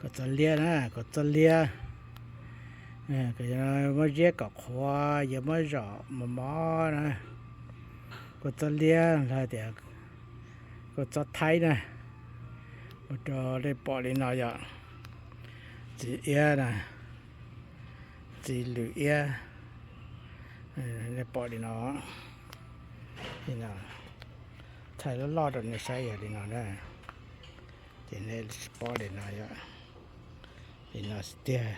Kua txob liab na, kua txob liab. Muab ziab kom qhuav, yuav muab zom mos mos na. Kua txob liab los tias kua txob thaib na. Ua rau nej pom li no yom. Txiv iab na, txiv lwm iab. Nej pom li no, thaij loj loj rau nej saib yog li no na. Ces nej pob li no, li no xwb tiag.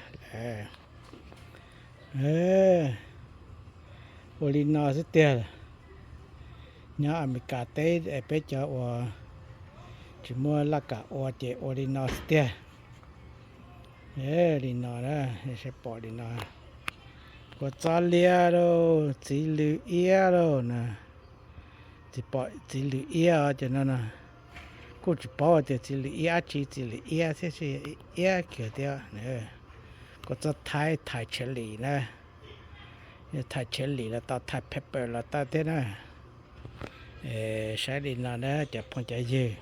Ua li no xwb tiag. Nyob Amelikas teb peb cov uas tsis muaj laj kam ua ces ua li no xwb tiag. Li no na, saib pom li no. Kua txob liab lauj, txiv lwm iab lauj na. Txiv pom txiv lwm iab cov no na. Kuj tsis paub tias txiv lwm iab dab tsi, txiv lwm iab thiab, iab kiag thiab. Kua txob thaib, thai tshiav lis na. Thai tshiav lis los tau, thai pepper los tau thiab na. Saib li no na cov phooj cov ywg,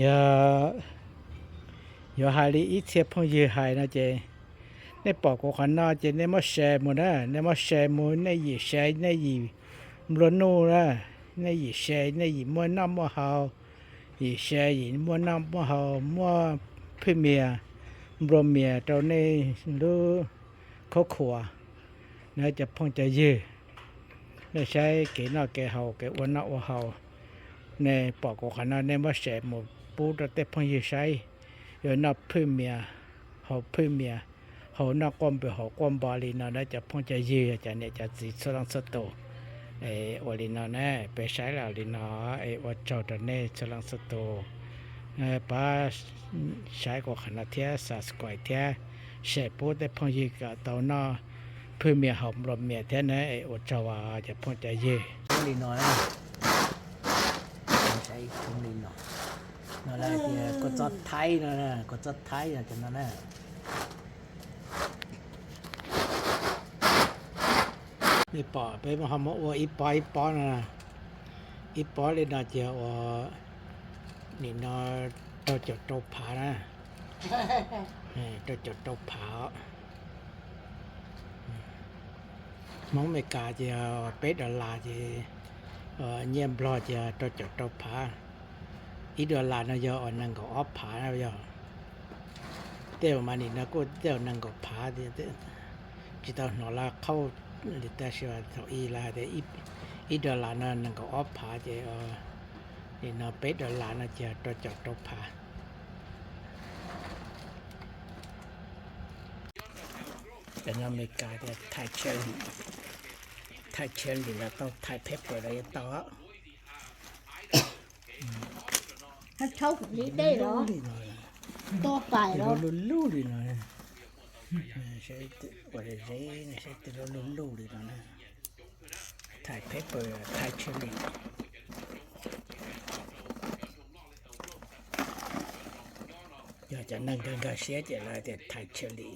yog yuav hais li ib txhia phooj ywg hais no ces nej pom kuv qhov no ces nej muab share mus na, nej muab share mus, nej yim share nej yim nplua nuj na, nej yim share nej yim muaj noj muaj haus, yim share yim muaj noj muaj haus, muaj phwj mias nplua mias rau nej lub khuab khuas na cov phooj cov ywg. Nej saib kev noj kev haus, kev ua noj ua haus, nej pom kuv qhov no nej muab share mus pub rau tej phooj ywg saib, yuav noj phwj mias, haus phwj mias, haus noj quaj npws haus quaj npo li no na cov phooj cov ywg, cov niam cov txiv txhua leej txhua tus. Ua li no na, peb saib los li no, es ua tsaug rau nej txhua leej txhua tus. Pab saib kuv qhov no thiab subscribe thiab share pub tej phooj ywg kom tau noj phwj mias haus nplua mias thiab na, es ua tsaug cov phooj cov ywg. Li no, li no, no lawm tias kua txob thaib no, kua txob thaib no cov no na. Nej pom peb ho muab ua ib pob ib pob no, ib pob li no ces ua nim no rau caum rau phav na, rau caum rau phav. Hmoob Amelikas ces peb dollar ces, nyiaj Nplog ces rau caum rau phav. Ib dollar no yog nees nkaum ob phav na yog. Tej mas nim no kuj tej nees nkaum phav, tsis tau hnov lawv qhaub li, tab sis thaum ub lawv hais tias ib dollar no nees nkaum ob phav ces nim no peb dollar no ces rau caum rau phav. Cov no Amelikas tias thai cherry, thai cherry los tau, thai pepper los yeej tau. Thaub kuv li dej los, to pais los lub lub li no. Ua ze ze, saib twb lub lub li no na. Thai pepper, thai cherry. Yog cov neeg nkag nkag siab ces lawv tias thai cherry.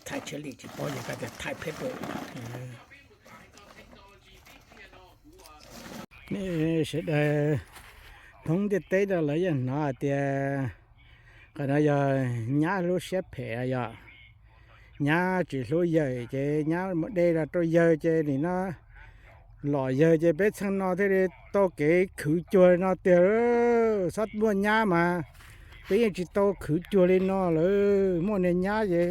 Thai cherry tsis paub ces lawv tias thai pepper. Sawv daws, thoob ntiaj teb no lawv yeej hnov hais tias qhov no yog nyab lub siab phem yog, nyab tsis hlub yawg ces nyab mus de los rau yawg ces nim no los yawg ces peb txheej no thiaj li tau kev khwv cuag li no tiag. Txhob muaj nyab mas peb yeej tsis tau khwv cuag li no lawm. Muaj niag nyab ces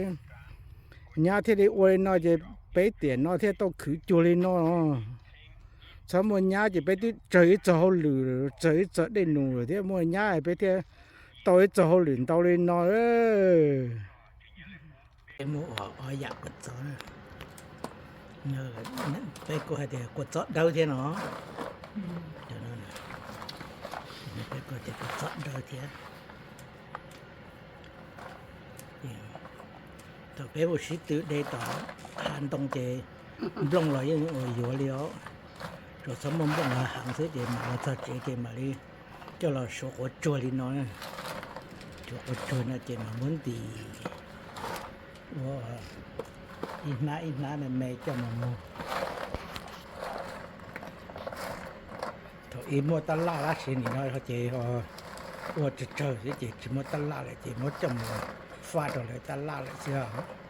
nyab thiaj li ua li no ces peb tiam no thiaj tau khwv cuag li no. Txhob muaj nyab ces peb twb tsawg ib txog hauj lwm, tsawg ib txog dej num lawm thiab, muaj nyab peb thiaj tau ib txog hauj lwm ntau li no. Peb muab ua ob yam kua txob, peb kuj hais tias kua txob dawb thiab no. Peb kuj tias kua txob dawb thiab. Thaum peb mus sib tw de tom hav ntoo ces nplooj los yeej ua yuav li os. Tsuas txhob muaj nplooj los heev xwb ces mam los txog tsev ces mam li coj los suav quav tsuag li no. Suav quav tsuag no ces mam muab ntim ua ib hnab ib hnab me me coj mus muag. Thaum ub muaj tab laj tab sis nim no ces ua tsawg tsawg xwb ces tsis muaj tab laj lawm ces muab coj mus faj rau lawv tab laj lawm xwb os.